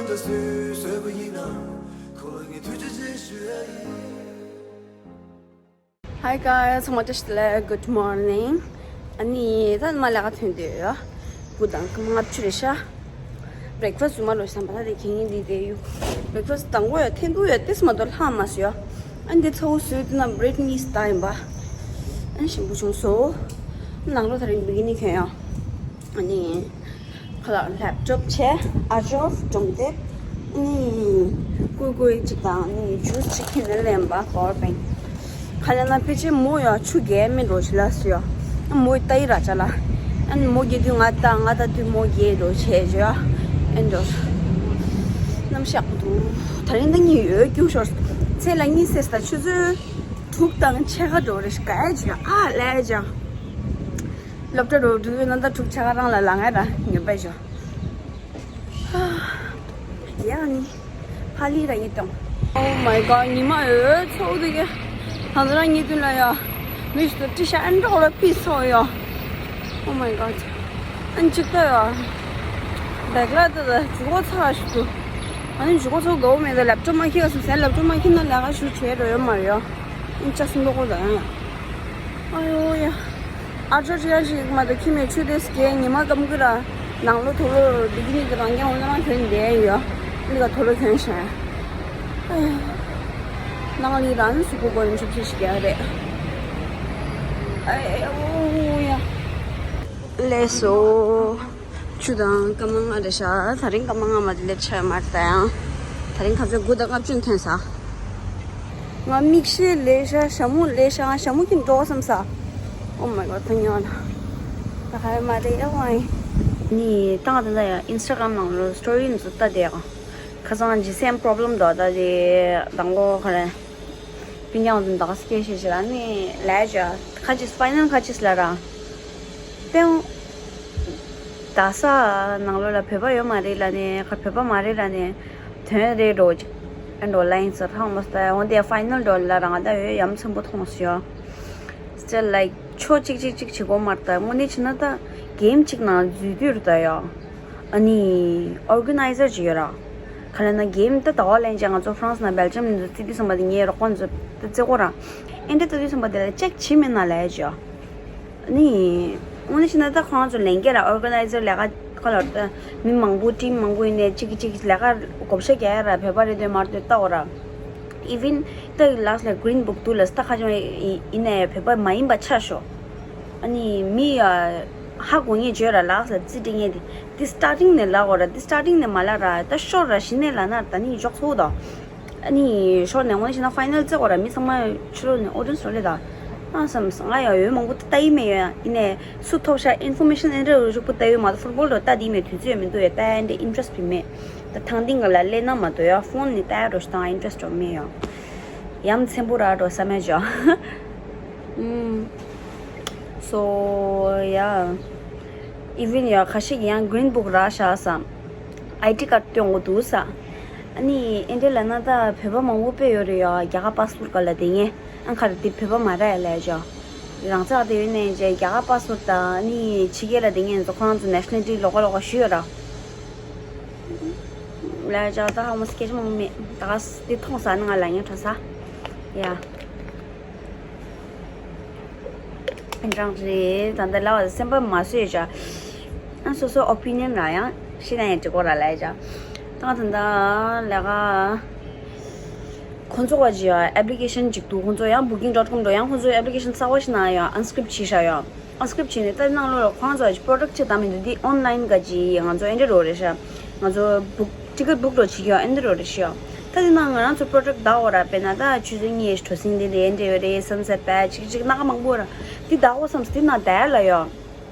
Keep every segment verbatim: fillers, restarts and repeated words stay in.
ད་སུས་བཟོས་པ་ཡིན་ན། ཁོ་ལ་ངས་ཐུགས་རྗེ་ཆེ་ཞུ་ཡ་ཡིན། Hi guys, ཚང་མ་བཀྲ་ཤིས་བདེ་ལེགས། Good morning. ཨ་ནི་ད་ནི་མ་ལས་ཀ་ཐོན་དུས་ཡོད། དགུ་དང་སྐར་མ་ལྔ་བཅུ་རེད་ཤག Breakfast་བཟོས་མ་ལོས་བསམ་པ་ད་དེ་གན་ཡིན་འདི་དེ་ཡུ། Breakfast་དང་པོ་ཡོད་འཐེན་ཐུག་ཡོད་ཏེས་མ་གཏོགས་ལྷག་མ་སོང་ཡོད། ཨ་ནི་དེ་ཚ་བོ་བཟོས་དུས་ན་bread mix་ད་ཡིན་པ། ཨ་ནི་ཞིམ་པོ་བྱུང་སོང་། ནང་ལོ་ད་རིང་bikini་གྱོན་ཡོད། ཨ་ནི། ཁ་ལག་laptop་བྱས། ཨ་ཇོ་སྒྲུང་དེབ། ཨ་ནི། ཀུ་ཀུ་གཅིག་དང་ཨ་ནི་juice་གཅིག་ཁྱེར་ནས་ལེན་པ་power bank། ཁ་ལ་ན་ཕལ་ཆེར་མོ་ཡ་ཆུ་རྒྱལ་མི་འགྲོ་ཞིག་ལ་སུ་ཡ། མོའི་ཏ་ཡི་ར་ཅ་ལ། ཨ་ནི་མོ་རྒྱལ་དུས་ང་ལྟ་ང་ལྟ་དུས་མོ་རྒྱལ་འགྲོ་བྱས་བྱོས་ཡ། ཨེ་འགྲོ། གནམ་གཤིས་ཡག་པོ་འདུག་ད་རིང་ད་ཉི་འོད་སྐྱུག་ཤོར། ཚེས་ལ་གཉིད་སད་ད་ཆུ་ཚོད་དྲུག་དང་ཕྱེད་ཀ་འགྲོ་རེ་ཞིག་ག་ཡ་བྱོས་ཡ་ཨ་ལས་ཀྱང་། སློབ་གྲྭ་རུ་འགྲོ་ཡོད་ན་ད་དྲུག་ཕྱེད་ཀ་རང་ལ་ལ་ངས་ར་ངན་པ་ཞོ། ཡ་ནི། ཧ་ལི་ར་ཡིན་དང་། Oh my god ཉི་མ་འོད་ཚོགས་འདུག་ག་ད་ཚོ་རང་ཉིད་དུ་ལ་ཡ། མི་ཞིག་ཏུ་ཏི་ཤ་ཨན་འགྲོགས་ལ་ཕི་སོ་ཡ། Oh my god ཨན་ཅིག་ཏ་ཡ། བེག་ལ་ཏ་ཏ་ཇུ་གོ་ཚ་ཞིག་ཏུ། ཨ་ནི་ཇུ་གོ་ཚོ་གའོ་མེད་ད་laptop་མ་ཁྱི་ག་སུ་སན་laptop་མ་ཁྱི་ན་ལས་ཀ་ཞུ་བྱེད་རོ་ཡོད་མ་རེད་ཡ། ཅག་སུ་འགྲོ་གོ་ད་ཡང་ཡང་། ཨ་ཡོ་ཡ། ཨ་ཅག་ཅི་ཡ་ཞིག་མ་ད་ཁྱི་མེད་ཆུ་དེ་སྐྱེ་ཉི་མ་སྐམ་གི་ར། ནང་ལོ་དུ་ལོ་འདི་གི་ནི་གི་རང་རྐྱང་འོ་ན་རང་གྱོན་བསྡད་ཡོད། འདི་ག་དུ་ལོ་གྱོན་ཤ། ཨ་ཡ། ནང་ལི་རང་ནི་སུ་གོ་གོ་ནི་ཆུ་ཕྱི་ཞིག་ཡ་རེད། ཨ་ཡ་ཨོ་ཡ། ལས་སོ། ཆུ་དང་སྐར་མ་ལྔ་རེད་ཤག་ད་རིང་སྐར་མ་ལྔ་མ་དེ་ལེབ་ཆ་ཡོད་མ་རེད་ད་ཡང་། ད་རིང་ཁ་ཚོད་དགུ་དང་ལྔ་བཅུ་ཐོན་ས། ང་མིག་ཤེལ་ལས་ཤག་ཞྭ་མོ་ལས་ཤག་ང་ཞྭ་མོ་ཁྱིམ་འགྲོ་བསམ་ས། Oh my god ད་ཉོ་ན། ད་ཧ་མ་རེད་ཨ་ཝའི། ནི་ཏང་ད་ད་ཡང་Instagram་ནང་ལོ་story་ནི་ཚོ་ལྟ་བསྡད་ཡོད། ཁ་སང་ཇི་སེམ་problem་འདུག་ད་དེ་དང་པོ་ཁ་རེད། པིན་ཀྱང་དུ་འདག་སྐད་བཤད་བྱེད་ལ་ནི་ལས་ཅ་ཁ་ཅིག་ཕའི་ནལ་ཁ་ཅིག་ལ་ར། པེའུ། ད་ས་ནང་ལོ་ལ་བོད་པ་ཡོད་མ་རེད་ལ་ནི་ཁ་བོད་པ་མ་རེད་ལ་ནི། དོན་རེད་འགྲོ་ཅིག་ཨེ་འགྲོ་ལ་ཡིན་ཚོ་ཧང་མོ་སྟ་འོན་ཏེ་ཕའི་ནལ་འགྲོ་ལ་ར་ང་ད་ཡོད་ཡམ་ཆེན་པོ་མཐོང་སོང་ཡོད། Still like་ཆོ་ཅིག་ཅིག་ཅིག་བྱེད་དགོས་མ་རེད་ད་དངོས་གནས་བྱས་ན་ད་གེམ་ཅིག་ནང་འཛུལ་རྒྱུ་རེད་ད་ཡོད། ཨ་ནི་organizer་ཅིག་ཡོད་ར། ག་ལ་ན་གེམ་ད་ཟླ་བ་ལན་ཅིག་ང་ཚོ་ཧྥ་རན་སི་ན་སྦེལ་ཇམ་ནས་ཚོ་རྩིས་དུས་ཙམ་པ་དེ་ངའི་རོགས་པ་ཚོ་ད་རྩེ་གོ་ར། ཨེ་འདྲ་ད་དུས་ཙམ་པ་དེ་ལ་ཅེག་བྱེད་མེད་ན་ལས་ཅོ། ཨ་ནི། དངོས་གནས་བྱས་ན་ད་ཁོང་ཚོ་ལན་རྒྱ་ར་organizer་ལས་ཀ་ཁ་ལ་ད་མི་མང་པོ་team་མང་པོ་ཡིན་ནས་གཅིག་གིས་གཅིག་གིས་ལས་ཀ་བགོ་བཤའ་རྒྱག་ཡ་ར་བོད་པ་རེད་འདོད་མ་རེད་འདོད་ལྟ་འོ་ར། Even་ད་last་ལ་Green Book་དུ་ལ་ད་ཁ་ཅིག་ཡིན་ནས་བོད་པ་མ་ཡིན་པ་ཆགས་ཤོག་ཨ་ནི་མི་ཡ་ཧ་གོ་ངེས་བརྗོད་ར་ལགས་ལ་རྩིས་སྤྲད་ངེས་དེ། འདི་starting་ནས་ལབ་དགོས་ར། འདི་starting་ནས་མ་ལབ་ར་ད་ཤོར་ར་གཞི་ནས་ལབ་ན་ད་ནི་འཇོག་ཚོགས་དང་། ཨ་ནི་ཤོར་ནས་འོང་ཞེ་ན་final་རྩེ་དགོས་ར། མི་ཚང་མ་ཕྱི་ལོགས་ནས་audience་རོ་ལེ་ད། ཨ་བསམ་ང་ཡང་ཡོད་མང་པོ་ད་ལྟ་ཡིན་མེད་ཡོད་ཡིན་ནས་སུ་ཐོབ་ཤ་information་ཨེ་འདྲ་རུ་རུག་པོ་ད་ཡོད་མ་ད་football་རོ་ད་དེ་མེད་དུས་ཚོད་མི་འདུག་ཡ་ད་ཨེ་འདྲ་interest་བི་མེད། ད་ཐང་ཏིང་ག་ལ་ལེ་ན་མ་དོ་ཡ་phone་ནས་ད་ཡ་རོ་ཞིག་དང་interest་རོ་མེད་ཡོད། ཡ་མཚན་པོ་ར་རོ་བསམ་ཡ་ཅོ། ཨུམ། So yeah, even ཡ་ཁ་ཤས་ཀྱིས་ཡང་Green Book་རག་ཤག་བསམ། ID card་སྟོན་དགོས་འདུག་ས། ཨ་ནི་ཨེ་འདྲ་ལབ་ན་ད་བོད་པ་མང་པོ་དཔེ་ཡོད་རེད་ཡ་རྒྱ་གར་passport་ག་ལ་དེ་ངས་ཨ་ཁར་དེ་བོད་པ་མ་རེད་ལས་ཅོ། རང་ཚགས་དེ་ཡོད་ནས་རྒྱ་གར་passport་དང་ཨ་ནི་ཕྱི་རྒྱལ་ལ་དེ་ངས་ཚོ་ཁོ་རང་ཚོ་nationality་ལོགས་ཀ་ལོགས་ཀ་ཞུས་ཡོད་ར། ལས་ཅོ་ད་ཧ་མོ་སྐད་ཆ་མང་མེད་ད་ག་དེ་མཐོང་ས་ནི་ང་ལ་ངས་འཕྲོ་ས། ཡ། རང་རེད་ད་ལྟ་ལབ་པ་སེམས་པ་མ་བཟོད་བྱ། ཨ་སོ་སོ་opinion་ར་ཡང་ཤེས་ན་ཡང་འགྲིག་གོ་ར་ལབ་བྱ། ད་ད་ལྟ་ལས་ཀ་ཁོང་ཚོ་བ་ཇི་ཡ་application་ཅིག་འདུག་ཁོང་ཚོ་ཡང་booking dot com་འགྲོ་ཡང་ཁོང་ཚོ་application་གསར་བ་ཞིག་ནང་ཡང་unscript་བྱས་བཞག་ཡོད། unscript་བྱས་ནས་ད་ནང་ལོགས་ལ་ཁོང་ཚོ་product་ཅིག་བཏང་མི་འདུག་འདི་online་ག་ཅི་ང་ཚོ་ཨེ་འདྲ་རོ་རེད་ཤག་ང་ཚོ་book ticket book་འགྲོ་བྱེད་ཀྱི་ཡོད་ཨེ་འདྲ་རོ་རེད་ཤག་ད་དེ་ནང་ང་རང་ཚོ་product་ད་འོ་ར་དཔེར་ན་ད་ཆུ་ཚོད་གཉིས་གྲོ་སིང་དེ་དེ་འདྲ་ཡོད་རེད། Sunset Bay་ཅིག་ཅིག་སྣ་ཁ་མང་པོ་ར་དེ་ད་འོ་བསམ་སྟེ་ན་ད་ལ་ཡོད།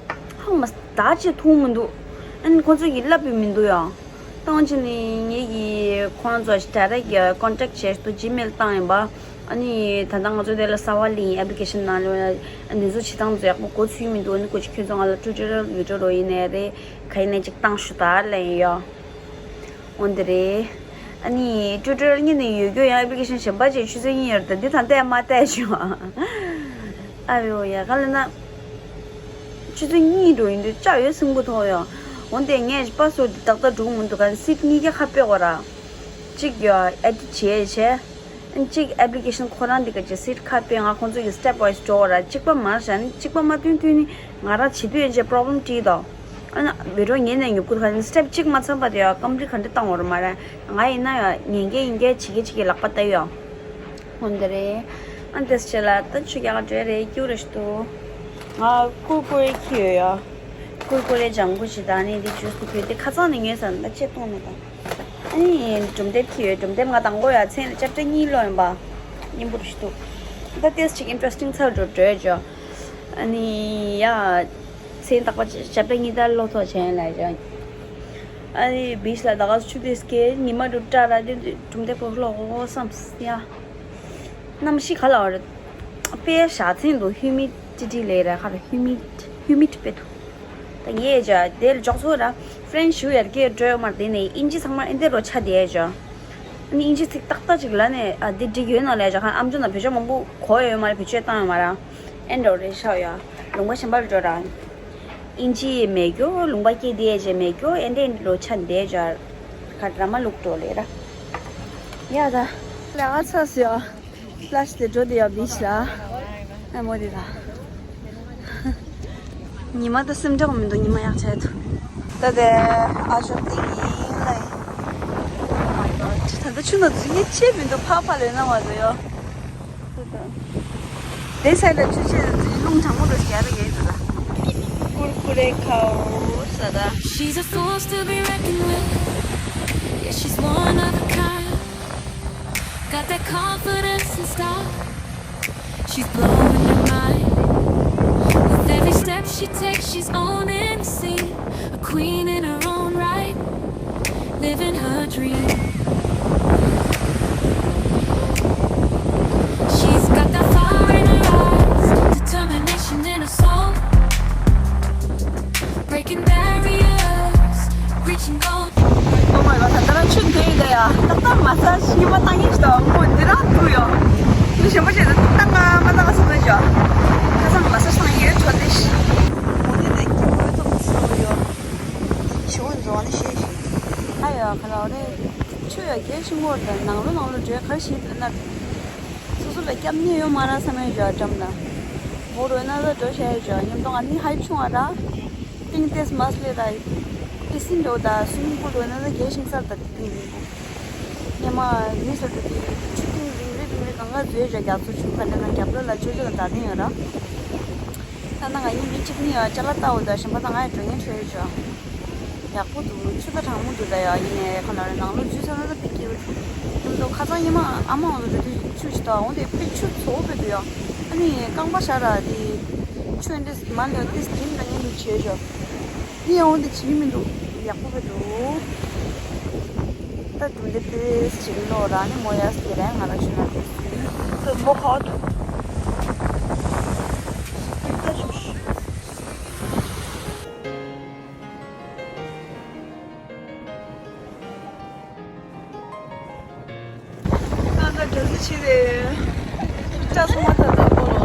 ཧང་མ་ད་ཅི་ཐུང་མི་འདུག་ཨན་ཁོ་ཚོ་གི་ལབ་པའི་མི་འདུག་ཡང་། ཏང་ཅི་ནི་ངེད་ཀྱི་ཁོང་ཚོ་direct་contact་བྱས་ཏུ་Gmail་བཏང་ཡིན་པ། ཨ་ནི་ད་ལྟ་ང་ཚོ་དེ་ལ་གསར་བ་ལིང་application་ནང་ལ་ནི་ཚོ་བྱེད་སྟངས་ཚོ་ཡག་པོ་གོ་ཚུལ་མི་འདུག་ཨ་ནི་ཁོ་ཅི་ཁྱོད་ཚོ་ང་ལ་tutorial་video་རོ་ཡིན་ནའི་རེད་ག་ཡིན་ནའི་ཅིག་བཏང་ཞུ་ད་ལན་ཡོད། འོན་ཏེ་རེད། ཨ་ནི་ཊུ་ཊོ་རི་ཡལ་གཉིས་ནས་ཡོད་རྒྱུ་ཡང་ཨེབ་ལི་ཀེ་ཤན་གཞན་པ་ཅིག་ཆུ་ཚོད་གཉིས་ཡོད་རེད་ད་འདི་ད་ལྟ་མ་ལྟ་བྱུང་། ཨ་ཡོ་ཡ་ག་ལ་ན། ཆུ་ཚོད་གཉིས་འགྲོ་ཡིན་དུས་ལྕགས་ཡོད་སྲིན་པོ་ཐོག་ཡོང་། འོན་ཏེ་ངས་པ་སོ་འདི་ཏག་ཏག་འགྲོ་གི་མི་འདུག་ག་སིཊ་གཉིས་ཀ་ཁ་སྤོས་གོ་ར། གཅིག་ཡོད་ཨེ་ཌིཊ་བྱས་བྱས། གཅིག་ཨེབ་ལི་ཀེ་ཤན་ཁོ་རང་འདི་ག་ཅིག་སིཊ་ཁ་སྤོས། ང་ཁོང་ཚོ་གི་སི་ཊེབ་ཝའི་སི་འགྲོ་གོ་ར། གཅིག་པ་མར་བཞག་ནི་གཅིག་པ་མ་ཐོན་ཐོན་ནི་ང་རང་བྱེད་དུས་ཡན་ཆད་པོ་རོབ་ལེམ་འཕྲད་དོ། ཨ་ན་བི་ཌི་ཡོ་ཉན་ནས་ཉོབ་ཀུ་ག་ནི་སི་ཊེབ་གཅིག་མ་ཚང་པ་དེ་ཡོད་ཀམ་པི་ལིཊ་ག་འདྲ་བཏང་བར་མ་ར། ང་ཡིན་ན་ཡོད་ཉན་མཁན་ཡིན་མཁན་བྱེད་མཁན་བྱེད་མཁན་ལག་པ་བལྟས་ཡོད། འོན་ཏེ་རེད། ཨ་ནི་དེ་སྤྱི་ལ་ད་ཆུ་རྒྱག་འགྲོ་རེད། སྐྱུར་རེ་ཞིག་འདུག་ང་ཀུར་ཀུ་རེ་ཁྱེར་ཡོད་ཡ། ཀུར་ཀུ་རེ་ལྗང་གུ་ཞིག་དང་ནི་འདི་ཇུས་དེ་ཁྱེར་ཏེ་ཁ་སང་ནས་ཉོས་ས་ད་ཆད་གཏོང་མེད་ད། ཨ་ནི་སྒྲུང་དེབ་ཁྱེར་ཡོད། སྒྲུང་དེབ་ང་དང་པོ་ཡ་མཚན་ལ་ཅེབ་ཊར་གཉིས་ཀློག་ཡིན་པ། སྙན་པོ་རེ་ཞིག་འདུག་ད་ཏེས་ཅིག་ཨིན་ཊི་རེ་སི་ཊིང་ཚར་འགྲོ་འགྲོ་ཡ་ཅོ། ཨ་ནི་ཡ། མཚན་རྟག་པ་ཅེབ་ཊར་གཉིས་ད་ཀློག་ཐོག་བྱས་ཡིན་ལ་ཅོ། ཨ་ནི་བིས་ལ་ད་ག་ཆུ་དེ་སྐད་ཉི་མ་དུ་བཀྲ་ར་དེ་སྒྲུང་དེབ་པོ་ཀློག་འོ་བསམ་ཡ། གནམ་གཤིས་ག་ལ་བར། དཔེ་ཞག་ཚན་དུ་ཧུ་མི་ཌི་ཊི་ལས་ར་ཁར་ཧུ་མི་ཌི་ཧུ་མི་ཌི་དཔེ་ཐུ། ད་ངས་ཡ་ཅོ་དེ་ལ་འཇོག་ཚོ་ར། ཧྥ་རན་ཤི་ཞུ་ཡར་སྐད་འགྲོ་ཡོད་མ་རེད། དེ་ནས་དབྱིན་ཇི་ཚང་མ་ཨེ་འདི་རོ་ཆ་དེ་ཡ་ཅོ། ཨ་ནི་དབྱིན་ཇི་ཚིག་ཏག་ཏག་ཅིག་ལ་ནས་ཨ་འདི་འགྲིག་ཡོད་ན་ལས་ཅོ་ཁ་ཨམ་ཅོག་ན་བེད་སྤྱོད་མང་པོ་གོ་ཡོད་མ་རེད། བེད་སྤྱོད་བཏང་ཡོད་མ་ར། ཨེ་འགྲོ་རེད་ཤག་ཡ། ལུང་པ་གཞན་པ་ལ་འགྲོ་ར། དབྱིན་ཇི་མེད་རྒྱུ་ལུང་པ་སྐད་དེ་ཡ་ཅོ་མེད་རྒྱུ་ཨེ་འདི་རོ་ཆ་དེ་ཡ་ཅོ། ཁ་ཌ་ར་མ་ལུག་འགྲོ་ལས་ར། ཡ་ད། ལས་ཀ་ཚར་སོང་ཡ། ལ་ཤི་དེ་འགྲོ་དེ་ཡ་བིས་ལ། ཨ་མོ་དེ་ད། ཉི་མ་ད་སེམས་ཁྲལ་མི་འདུག་ཉི་མ་ཡག་ཆེད་དུ། ད་དེ་ཨ་ཞོག་ཏིང་ཡིན་ལ། ད་ད་ཆུ་ན་འཛུལ་ཡས་ཆེ་མི་འདུག་ཕ་ཕ་ལོས་ན་མ་འདུག་ཡོ། དེ་སའི་ལ་ཆུ་ཆེ་རླུང་གྲང་མོ་འགྲོ་ཞིག་ཡ་ད་ཡས་འདུག་ལ། ཀུར་ཀུ་རེ་ཁའོ་ས་ད། She's a force to be reckoned with. Yeah, she's one of a kind. Got that confidence in style. She's blowing your mind. With every step she takes, she's owning the scene. A queen in her own right, living her dream. She's got that fire in her eyes, determination in her soul. Breaking barriers, reaching goals. Oh my god, ད་ལྟ་ཆུ་འདི་ཡིན་ད་ཡ། ཏག་ཏག་མ་ས་ཤི་མ་བཏང་ཡིན་ཞིག་ད་མོ་འདི་རང་འདུག་ཡོ། ཁྱི་ཞིམ་པོ་བྱས་ཏེ་ཏག་ཏག་མ་བཏང་སོང་ན་ཞོ། ཁ་སང་མ་ས་སང་ཡིན་ཆོ་དེ་ཤི། མོ་འདི་ནས་ཁྱི་མོའི་ཐོག་སོང་ཡོ། ཞི་བོ་འཛོང་ནི་ཤེས་ཤིག་ཨ་ཡོ་ཁ་ལ་རེ། ཆུ་ཡ་གལ་ཤིང་མོར་དང་ནང་ལོ་ནང་ལོ་འདྲེ་གར་ཞིག་ན། སོ་སོ་ལ་སྐྱབས་གནས་ཡོད་མ་ར་བསམ་ཡོད་ཅོ་འགྲམ་ན། འོ་རོ་ན་ད་འགྲོ་ཤ་ཡོད་ཅོ་མཉམ་དུ་ང་ནི་ཧའི་ཆུང་བ་ར། ཏིང་ཏེས་མ་སླེ་ར། ཏི་སིན་འགྲོ་ད་སུ་མི་པུ་ལོ་ན་ད་རྒྱལ་ཤིང་སར་ད་ཏི་ཏིང་ཡིན་པོ། ཉི་མ་རི་སོ་ད་ཏི་ཆུ་ཏིང་རིང་རི་རིང་རི་གང་ག་འཛུལ་ཅོ་རྒྱ་མཚོ་ཆུ་ག་འདྲ་ན་རྒྱབ་ལོ་ལ་ཅོ་ཅོ་ད་ད་ཏིང་ཡོད་ར། ད་ན་ང་ཡིན་མི་གཅིག་ནི་ཡ་ཅ་ལག་ལྟ་འོ་ད་གཞན་པ་ད་ང་ཡ་འགྲོ་ཉན་ཆོ་ཡོད་ཅོ། ཡག་པོ་འདུག་ཆུ་ཚ་གྲང་མོ་འདུག་ད་ཡ་ཡིན་ནའི་ཁོ་ན་རེ་ནང་ལོགས་འཛུལ་ཚར་ན་ད་ཕི་ཀི་ཡོད། ཁྱིམ་ཚང་ཁ་སང་ཉི་མ་ཨ་མ་འོང་དུ་འགྲོ་དུས་ཆུ་ཞིག་ད་འོང་དེ་ཕི་ཆུ་ཚོ་བོད་དུ་ཡ། ཨ་ནི་རྐང་པ་ཤ་ར་དེ་ཆུ་འདི་མ་འདོད་དེ་དེ་འདྲ་ངན་འདུག་བྱས་ཞོ། ཡིན་འོང་དེ་བྱེད་ཀྱི་མི་འདུག་ཡག་པོ་བོད་དུ། ད་དུང་དེ་དེ་ཞིག་ལོ་ར་ནི་མོ་ཡ་སི་ར་ང་ར་ཆུ་ན་དེ་མོ་ཁ་དུ། ང་ད་འདྲ་ཟི་ཆི་རེད། ཅག་སོང་མ་ཐག་ད་པོ་ལོ།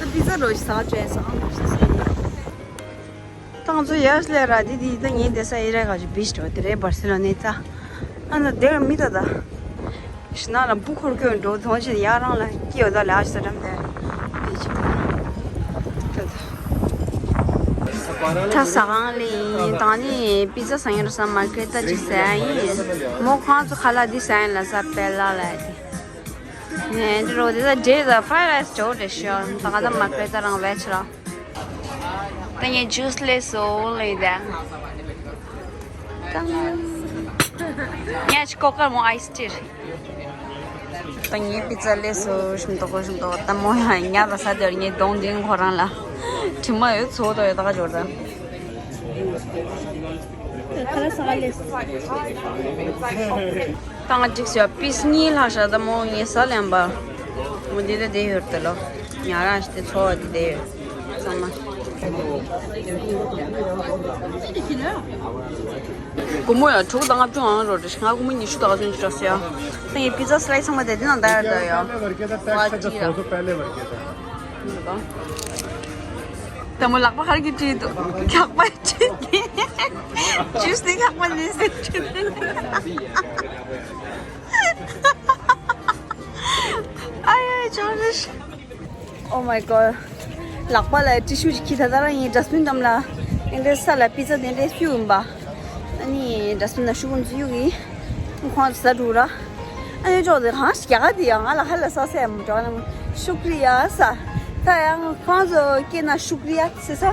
ད་པི་ཛ་རོ་ཞིག་ཟ་བཅོས་སོང་། ཏང་ཚོ་ཡར་སླེབས་ར་དེ་དེ་ད་ངའི་བསྡད་ས་ཨི་རག་ག་ཅིག་བིས་འགྲོ་དེ་རེད་བར་སེ་ལོ་ནའི་ད། ཨ་ན་དེར་མི་ད་ད། ཤི་ན་ལ་འབུ་འཁོར་སྐྱོད་འགྲོ་ཐོང་ཆེ་ཡ་རང་ལ་སྐྱེ་ཡོད་ད་ལ་ཨ་ཤི་ས་འགྲམ་དེ། ད་ས་གང་ལ་ཡིན་ད་ནི་པི་ཛ་ཟ་ཡིན་ར་ས་མར་ཀེ་རེ་ཏ་ཅིག་ཟ་ཡིན། མོ་ཁོང་ཚོ་ཁ་ལག་འདི་ཟ་ཡིན་ལ་ས་པེ་ལ་ལ་ཡ་དེ། ནས་འདི་རོ་དེ་ད་འདྲེ་ད་ཕ་རའི་རའི་སི་ཇོ་རེ་ཤོ་ད་ག་ད་མར་ཀེ་རེ་ཏ་རང་བེ་ཆི་ར། ད་ངས་ཇུས་ལས་སོ་ལས་ད། ཀང་། ངས་ཅི་ཀོ་ཀར་མོ་ཨའི་སི་ཊི་རེད། ད་ངས་པི་ཛ་ལས་སོ་ཞིམ་ཏོག་ཞིམ་ཏོག་ད་མོ་ཡང་ཉ་ད་ས་དེར་ངས་གདོང་འདིང་ཁོ་རང་ལ། དྲི་མ་ཡོད་ཚོ་ཏོ་ཡོད་ད་ག་འབྱོར་ད། ཁ་ལག་ཟ་ག་ལས། ད་ང་འགྲིག་ཤག་པིས་གཉིས་ལྷག་ཤག་ད་མོ་ངས་ཟ་ལེན་པ། མོ་འདི་ད་དེ་ཡོད་དེ་ལོ། ཉ་རང་ཞིག་དེ་ཚོ་བ་དེ་དེ་ཡོད། ཚང་མ། སྒོར་མོ་ཡ་དྲུག་དང་ལྔ་བཅུ་ཨང་རོ་རེ་ང་སྒོར་མོ་ཉི་ཤུ་དང་ཉི་ཤུ་སྤྲད་སོང་ཡ། ད་ངས་པི་ཛ་སི་ལའི་སི་ཚང་མ་དེ་དེ་ནང་ད་ཡར་ད་ཡ། ཝ་ཅི་ཡ། དང་པོ་ལག་པ་ག་རེ་གིས་བཀྲུས་འདུག་ལག་པ་བཀྲུས་ཏེ། ཇུས་ནི་ལག་པ་ནས་ཟེར་བཀྲུས། ཨའི་ཨའི་ཅོ་རེ། Oh my god. ལག་པ་ལ་ཊི་ཤུ་ཅིག་ཁྱེར། ད་ལྟ་རང་ཡིན་ཌ་སི་བིན་འགྲམ་ལ་ཨེ་འདྲའི་ས་ལ་པི་ཛ་དེ་འདྲའི་བསུ་ཡིན་པ། ཨ་ནི་ཌ་སི་བིན་ན་ཤུ་གུམ་ཙུ་གཡུག་གི། ཁོང་ཚོ་ཟ་འགྲོ་ར། ཨ་ནི་ཅོག་དེ་གང་ཞིག་རྒྱ་གར་དེ་ཡང་ང་ལ་ཧ་ལ་ས་སེ་མོ་ཅོག་ན་མོ་ཤུ་ཀྲི་ཡ་ས། ད་ཡང་ཁོང་ཚོ་སྐད་ན་ཤུ་ཀྲི་ཡ་ཟེར་ས།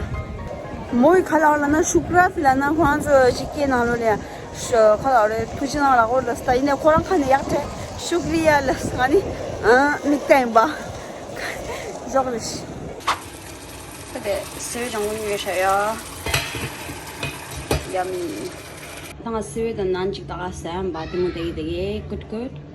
མོ་ཡི་ཁ་ལ་ལ་ན་ཤུ་ཀྲ་ཕི་ལ་ན་ཁོང་ཚོ་ཅིག་སྐད་ནང་ལོ་ལ་ཡ། ཤ་ཁ་ལ་རེ་ཐུགས་རྗེ་གནང་ལ་འོ་ལ་སྟ་ཡིན་ནས་ཁོ་རང་ཁ་ནས་ཡག་ཐལ་ཤུ་ཀྲི་ཡ་ལ་ས་ནི། ཨ་མིག་ལྟ་ཡིན་པ། ཞོག་རེ་ཤི། ད་དེ་སེ་བའི་ལྗང་གུ་ཉོས་ཤ་ཡ། ཡ་མི། ད་ང་སེ་བའི་དང་ནང་ཅིག་ད་ག་ཟ་ཡམ་པ་དེ་མོ་དེ་གི་དེ་གི་ཀུད་ཀུད།